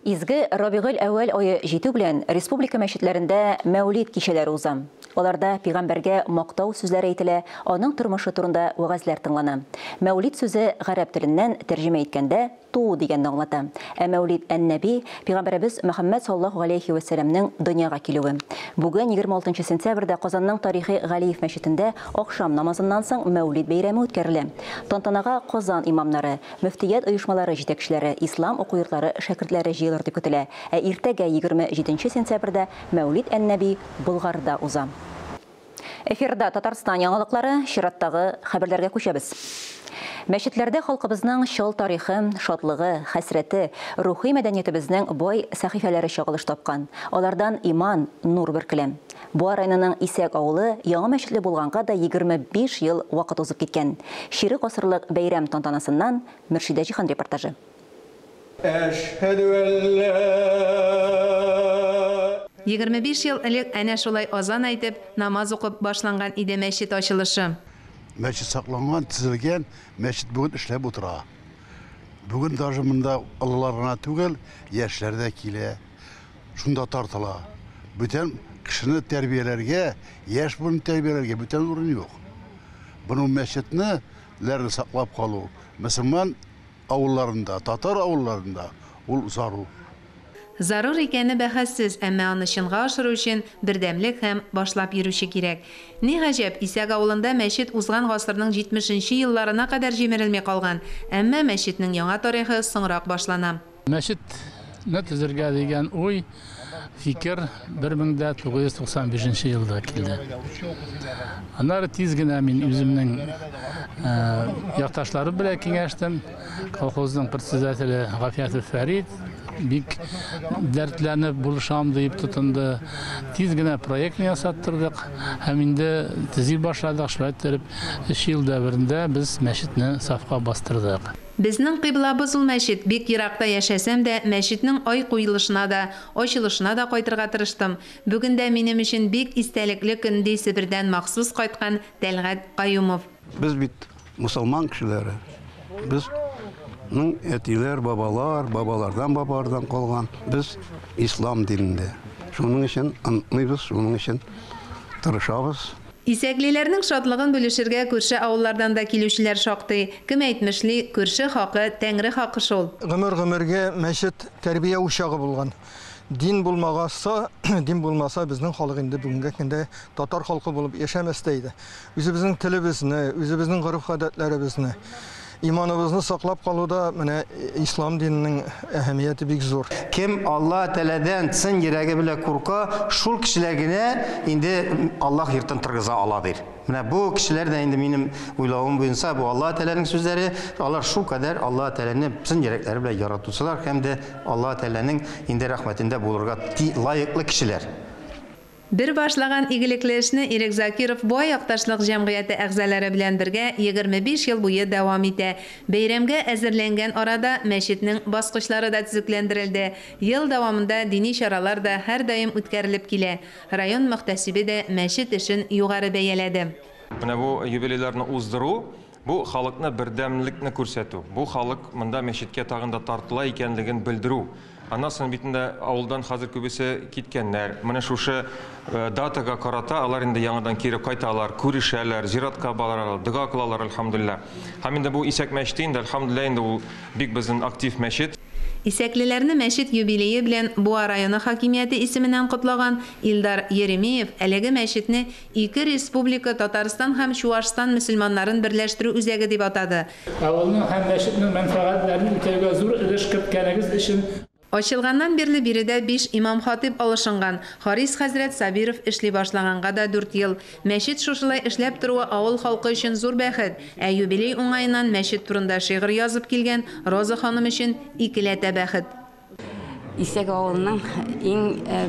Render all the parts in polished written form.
Изге Рабигыль әүвәл ае җитү белән республика мәчетләрендә Мәүлид кичәләре уза. Аларда пигамбәргә мактау сүзләре әйтелә, аның тормышы турында вәгазьләр тыңлана. Мәүлид сүзе гарәп теленнән тәрҗемә иткәндә туу дигәнне аңлата. Ә Мәүлид ән-Нәби, пигамбәребез Мөхәммәд саллаллаһу галәйһи вә сәләмнең дөньяга килүе. Бүген, 26 сентябрьдә Казанның тарихи Галиев мәчетендә ахшам намазыннан соң Мәүлид бәйрәме үткәрелә. Тантанага Казан имамнары, Мөфтият оешмалары җитәкчеләре, ислам уку йортлары шәкертләре җыелыр дип көтелә. Ә иртәгә, 27 сентябрьдә, Мәүлид ән-Нәби Болгарда уза. Эфирда Татарстан яңалыклары, чираттагы хәбәрләргә күчәбез. Мәчетләрдә халкыбызның чал тарихы, шатлыгы, хәсрәте, рухи мәдәниятебезнең бай сәхифәләре чагылыш тапкан. Алардан иман, нур бөркелә. Буа районының Исәк авылы яңа мәчетле булганга да 25 ел вакыт узып киткән. Чирек гасырлык бәйрәм тантанасыннан Мөршидә Җиһан репортажы. Әшһәдү әллә. 25 ел элек әнә шулай азан әйтеп, намаз укып башланган иде мәчет ачылышы. Мәчет сакланган, төзелгән, мәчет бүген эшләп утыра. Бүген даже монда олылар гына түгел, яшьләр дә килә. Шунда тартыла. Бүтән кешене тәрбияләргә, яшь буынны тәрбияләргә бүтән урын юк. Бу мәчетне ләрне саклап калу мөселман авылларында, татар авылларында ул зарур. Зарур икәне бәхәссез, әмма аны чынга ашыру өчен бердәмлек һәм башлап йөрүче кирәк. Ни гаҗәп, Исәк авылында мәчет узган гасырның 70 нче елларына кадәр җимерелми калган. Әмма мәчетнең яңа тарихы соңрак башлана. Мәчетне төзергә дигән уй, фикер 1995 нче елда килде. Аннары тиз генә мин үземнең якташларым белән киңәштем. Колхозның председателе Гафиятов Фәрит бик дәртләнеп булышам дип тотынды. Тиз генә проектны ясаттырдык һәм инде төзи башладык. Шулай иттереп, өч ел дәверендә без мәчетне сафка бастырдык. Безнең кыйблабыз ул мәчет, бик еракта яшәсәм дә, мәчетнең ай куелышына да, ачылышына да кайтырга тырыштым. Бүген дә минем өчен бик истәлекле көн, ди Себердән махсус кайткан Тәлгать Каюмов. Без бит мосылман кешеләре. Безнең әтиләр, бабалар, бабалардан бабалардан калган. Без ислам динендә. Шуның өчен онытмыйбыз, шуның өчен тырышабыз. Исәклеләрнең шатлыгын бүлешергә күрше авыллардан да килүчеләр шактый. Кем әйтмешли, күрше хакы, Тәңре хакы шул. Гомер-гомергә мәчет тәрбия учагы булган. Дин булмагаса, дин булмаса, безнең халык инде бүгенге көндә татар халкы булып яшәмәс тә иде. Үзебезнең телебезне, үзебезнең гореф-гадәтләребезне, иманыбызны саклап калуда менә ислам диненең әһәмияте бик зур. Кем Алла Тәгаләдән чын йөрәге белән курка, шул кешеләр генә инде Аллаһ йортын торгыза ала, дир. Менә бу кешеләр дә инде минем уйлавым буенча, бу Алла Тәгаләнең сүзләре, алар шулкадәр Алла Тәгаләне чын йөрәкләре белән яратучылар һәм дә Алла Тәгаләнең инде рәхмәтендә булырга лаеклы кешеләр. Бер башлаган игелекле эшне Ирек Закиров Буа якташлык җәмгыяте әгъзалары белән бергә 25 ел буе дәвам итә. Бәйрәмгә әзерләнгән арада мәчетнең баскычлары да төзекләндерелде. Ел дәвамында дини чаралар да һәрдаим үткәрелеп килә. Район мөхтәсибе дә мәчет эшен югары бәяләде. Менә бу юбилейларны уздыру, бу халыкны бердәмлекне күрсәтү, бу халык монда мәчеткә тагын да тартыла икәнлеген белдерү. Аннан соң бит инде авылдан хәзер күбесе киткәннәр. Менә шушы датага карата алар инде яңадан кире кайталар, күрешәләр, зиратка баралар, дога кылалар, әлхәмдүлилләһ. Һәм инде бу Исәк мәчете инде, әлхәмдүлилләһ, инде ул бик безнең актив мәчет. Исәклеләрне мәчет юбилее белән Буа районы хакимияте исеменнән котлаган Илдар Еремеев әлеге мәчетне ике республика, Татарстан һәм Чуашстан мөселманнарын берләштерү үзәге дип атады. Авылның һәм мәчетнең мәнфәгатьләрен үтәүгә зур өлеш керткәнегез өчен. Ачылганнан бирле биредә биш имам-хатыйп алышынган. Харис хәзрәт Сабиров эшли башлаганга да дүрт ел. Мәчет шушылай эшләп торуы авыл халкы өчен зур бәхет. Ә юбилей уңаеннан мәчет турында шигырь язып килгән Роза ханым өчен икеләтә бәхет. Исәк авылының иң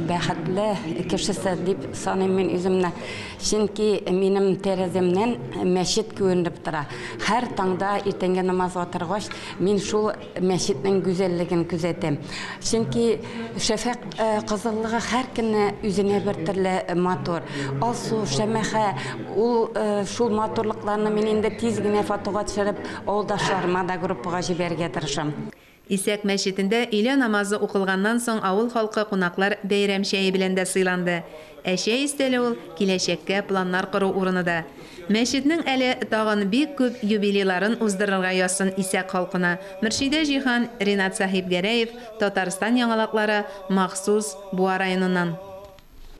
бәхетле кешесе дип саныйм мин үземне. Чөнки минем тәрәзәмнән мәчет күренеп тора. Һәр таңда иртәнге намазга торгач, мин шул мәчетнең гүзәллеген күзәтәм. Чөнки шәфәкъ кызыллыгы һәр көнне үзенә бер төрле матур. Алсу, шәмәхә, ул шул матурлыкларны мин инде тиз генә фотога төшереп, авылдашларыма да группага җибәрергә тырышам. Исәк мәчетендә өйлә намазы укылганнан соң авыл халкы, кунаклар бәйрәм чәе белән дә сыйланды. Ә чәй өстәле ул, киләчәккә планнар кору урыны да. Мәчетнең әле тагын бик күп юбилейларын уздырырга язсын Исәк халкына. Мөршидә Җиһан, Ринат Сәхипгәрәев, Татарстан яңалыклары, махсус Буа районыннан.